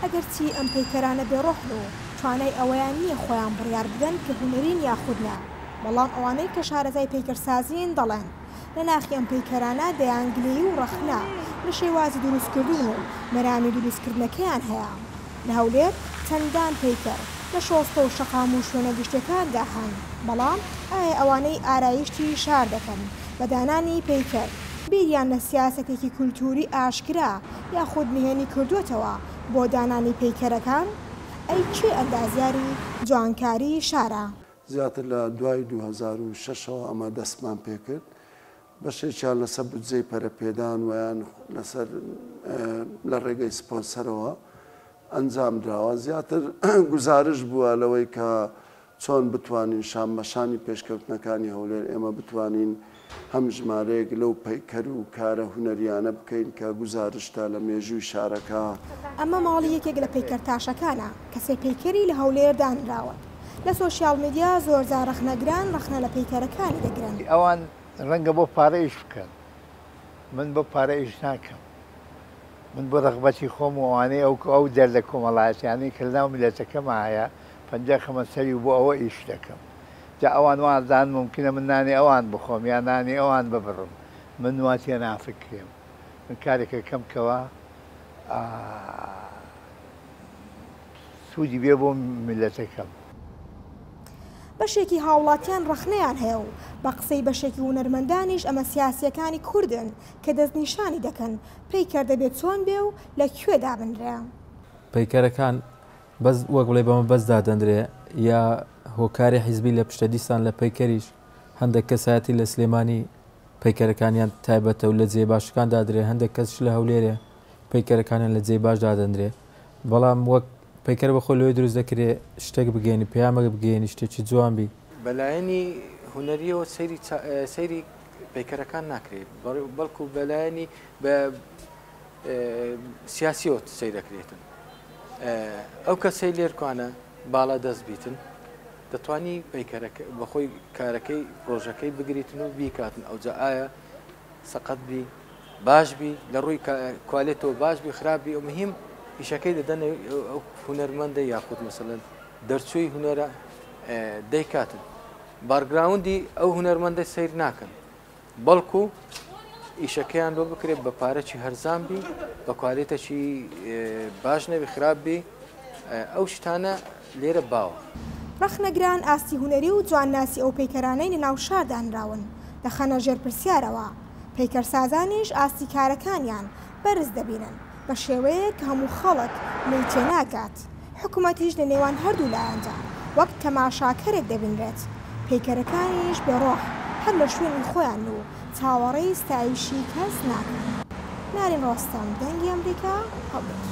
ئەگەرچی ئەم پەیکەرانە بێ ڕۆحن و توانای ئەوەیان نییە خۆیان بڕیار بدەن کە هونەرین یاخود نا، بەڵام ئەوانەی کە شارەزای پەیکەرسازین دەڵێن لە ناخی ئەم پەیکەرانە دەیان گلەیی و ڕەخنە لە شێوازی دروستکردن و مەرامی دروستکردنەکەیان هەیە. لە هەولێر چەندان پەیکەر لە شۆستە و شەقام و شوێنە گشتیەکاندا هەن، بەڵام ئایا ئەوانەی ئارایشتی شار دەکەن بە دانانی پەیکەر بیریان لە سیاسەتێکی کولتووری ئاشکرا یاخود نهێنی کردووەتەوە بۆ دانانی پەیکەرەکان؟ ئەی کێ ئەندازیاری جوانکاری شارە؟ زیاتر لە دوای 2006 ەوە ئەمە دەستمان پێکرد، بەشێکیان لەسەر بودجەی پەرەپێدان و یان لەسەر لە ڕێگەی سپۆنسەرەوە ئەنجام دراوە، زیاتر گوزارش بووە لەوەی کە چۆن بتوانین شان بە شانی پێشکەوتنەکانی هەولێر ئێمە بتوانین هەم ژمارەیەک لەو پەیکەر و کارە هونەریانە بکەین کە گوزارشتە لە مێژووی شارەکە. ئەمە ماڵی یەکێک لە پەیکەرتاشەکانە کە سێ پەیکەری لە هەولێر دانراون. لە سۆشیال میدیا زۆرجار ڕەخنەگران ڕەخنە لە پەیکەرەکانی دەگرن. ئەوان ڕەنگە بۆ پارە ئیش بکەن، من بۆ پارە ئیش ناکەم. من بۆ ڕەغبەتی خۆم و ئەوانەی ئەو ئەو دەردە کۆمەڵایەتیانەی کە لەناو میللەتەکەما هەیە پەنجە خەمە سەری و بۆ ئەوە ئیش دەکەم. جا ئەوان وا ئەزانن مومکینە من نانی ئەوان بخۆم یا نانی ئەوان ببڕم. من وا تێنافکرێم. من کارێک ئەکەم کەوا سوودی بێ بۆ میللەتەکەم. بەشێکی هاوڵاتیان ڕەخنەیان هەیە و بە قسەی بەشێکی هونەرمەندانیش ئەمە سیاسییەکانی کوردن کە دەستنیشانی دەکەن پەیکەر دەبێ چۆن بێ و لە کوێ دابنرێ. پەیکەرەکان بەس وەک بڵێ بە مەبەست دادەنرێ یا هۆکاری حیزبی لە پشتە دیسان لە پەیکەریش هەندێک کەسایەتی لە سلێمانی پەیکەرەکانیان تایبەتە و لە جێ باشەکان دادرێ هەندێک کەسش لە هەولێرێ پەیکەرەکانیان لە جێی باش دادەنرێ بەڵام وەک پەیکەر بەخۆ لەوێ دروست دەکرێ شتێک بگەێنی پەیامێک بگەێنی شتێکی جوان بی. بەلایەنی هونەریەوە سەیری سەیری پەیکەرەکان ناکرێت بەڵکو بەلایەنی بە سیاسیەوە سەیرەکرێتن ئەو کەسەی لێرکانە باڵا دەست بیتن دەتوانی پەیکەرەکە بەخۆی کارەکەی پرۆژەکەی بگریتن و بیکاتن ئەوجا ئایا سەقەت بی باش بی لە ڕووی کوالێتەوە باش بی خراپ بی و مهم ئیشەکەی دەدەن ئەو هونەرمەندە یاخود مەسەلەن دەرچووی هونەرە دەیکاتن بارگراوندی ئەو هونەرمەندە سەیر ناکەن بەڵکو ئیشەکەیان بۆ بکرێت بە پارەکی هەرزان بی بە کوالێتەکی باش نەبی خراپ بی ئەو شتانە لێرە باوە. ڕەخنەگران ئاستی هونەری و جوانناسی ئەو پەیکەرانەی لەناو شار دانراون دەخەنە ژێر پرسیارەوە، پەیکەرسازانیش ئاستی کارەکانیان بەرز دەبینن بە شێوەیەک کە هەموو خەڵک لێی تێناگات، حکومەتیش لە نێوان هەردوو لایەندا وەک تەماشاکەرێک دەبینرێت، پەیکەرەکانیش بێ ڕۆح هەر لە شوێنی خۆیانن و چاوەڕێی ستایشی کەس ناکەن. نارین ڕۆستەم، دەنگی ئەمریکا، هەولێر.